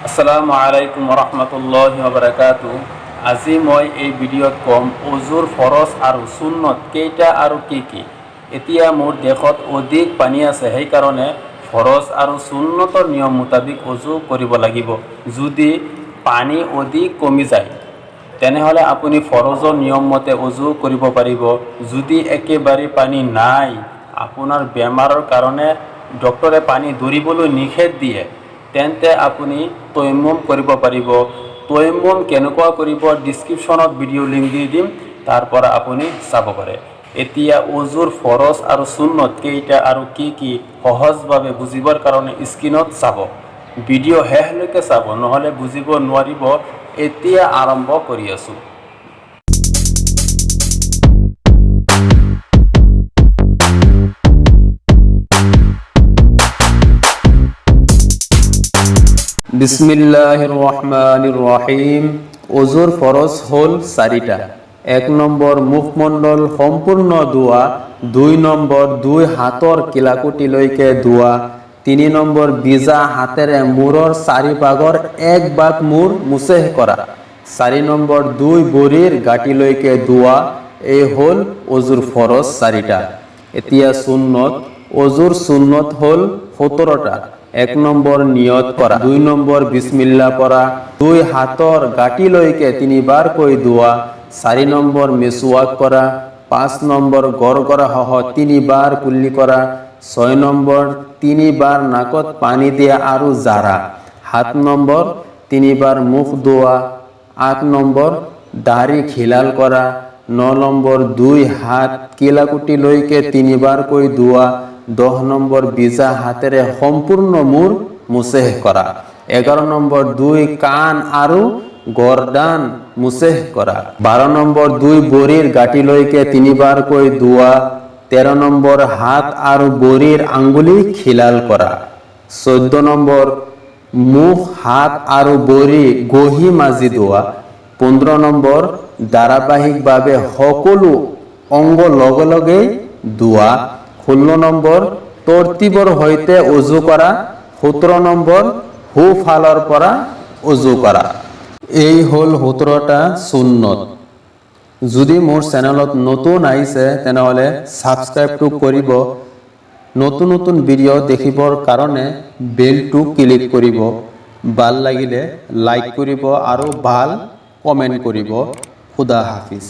আসসালামু আলাইকুম ৰহমতুল্লাহ বাৰাকাতু। আজি মই এই ভিডিঅ'ত ক'ম অজুৰ ফৰজ আৰু সুন্নত কেইটা আৰু কি কি। এতিয়া মোৰ দেশত অধিক পানী আছে, সেইকাৰণে ফৰজ আৰু সুন্নতৰ নিয়ম মোতাবিক অজু কৰিব লাগিব। যদি পানী অধিক কমি যায়, তেনেহ'লে আপুনি ফৰজৰ নিয়ম মতে অজু কৰিব পাৰিব। যদি একেবাৰে পানী নাই, আপোনাৰ বেমাৰৰ কাৰণে ডক্টৰে পানী ধৰিবলৈ নিষেধ দিয়ে, তেন্তে আপুনি তৈমুম কৰিব পাৰিব। তৈমুম কেনেকুৱা কৰিব, ডিছক্ৰিপশ্যনত ভিডিঅ' লিংক দি দিম, তাৰ পৰা আপুনি চাব পাৰে। এতিয়া অজুৰ ফৰজ আৰু সুন্নত কেইটা আৰু কি কি সহজভাৱে বুজিবৰ কাৰণে স্ক্ৰীণত চাব। ভিডিঅ' শেষলৈকে চাব, নহ'লে বুজিব নোৱাৰিব। এতিয়া আৰম্ভ কৰি আছোঁ। বিসমিল্লাহ ৰহমান ৰহিম। অজুৰ ফৰজ হ'ল চাৰিটা। 1 নম্বৰ, মুখমণ্ডল সম্পূৰ্ণ ধোৱা। 2 নম্বৰ, দুই হাতৰ কিলাকুটিলৈকে ধোৱা। 3 নম্বৰ, ভিজা হাতেৰে মূৰৰ চাৰিভাগৰ এক ভাগ মূৰ মুছেহ কৰা। 4 নম্বৰ, দুই ভৰিৰ গাঁঠিলৈকে ধোৱা। এই হ'ল অজুৰ ফৰজ চাৰিটা। এতিয়া সুন্নত। অজুৰ সুন্নত হ'ল 17টা। 1 নম্বৰ, নিয়ত কৰা। 2 নম্বৰ, বিছমিল্লা পঢ়া। দুই হাতৰ গাঁঠিলৈকে তিনিবাৰকৈ ধোৱা। 4 নম্বৰ, মিছৱাক কৰা। 5 নম্বৰ, গৰগৰা সহ তিনিবাৰ কুল্লি কৰা। 6 নম্বৰ, তিনিবাৰ নাকত পানী দিয়া আৰু জাৰা। 7 নম্বৰ, তিনিবাৰ মুখ ধোৱা। 8 নম্বৰ, দাড়ি খিলাল কৰা। 9 নম্বৰ, দুই হাত কিলাকুটিলৈকে তিনিবাৰকৈ ধোৱা। 10 নম্বৰ, ভিজা হাতেৰে সম্পূৰ্ণ মূৰ মুছেহ কৰা। 11 নম্বৰ, দুই কাণ আৰু গৰদান মুছেহ কৰা। 12 নম্বৰ, দুই ভৰিৰ গাঁঠিলৈকে তিনিবাৰকৈ ধোৱা। 13 নম্বৰ, হাত আৰু ভৰিৰ আঙুলি খিলাল কৰা। 14 নম্বৰ, মুখ, হাত আৰু ভৰি ঘঁহি মাজি ধোৱা। 15 নম্বৰ, ধাৰাবাহিকভাৱে সকলো অংগ লগে লগে ধোৱা। 16 নম্বৰ, তৰ্তিবৰ সৈতে অজু কৰা। 17 নম্বৰ, সোঁফালৰ পৰা অজু কৰা। এই হ'ল 17টা সুন্নত। যদি মোৰ চেনেলত নতুন আহিছে, তেনেহ'লে ছাবস্ক্ৰাইবটো কৰিব। নতুন নতুন ভিডিঅ' দেখিবৰ কাৰণে বেলটো ক্লিক কৰিব। ভাল লাগিলে লাইক কৰিব আৰু ভাল কমেণ্ট কৰিব। খুদা হাফিজ।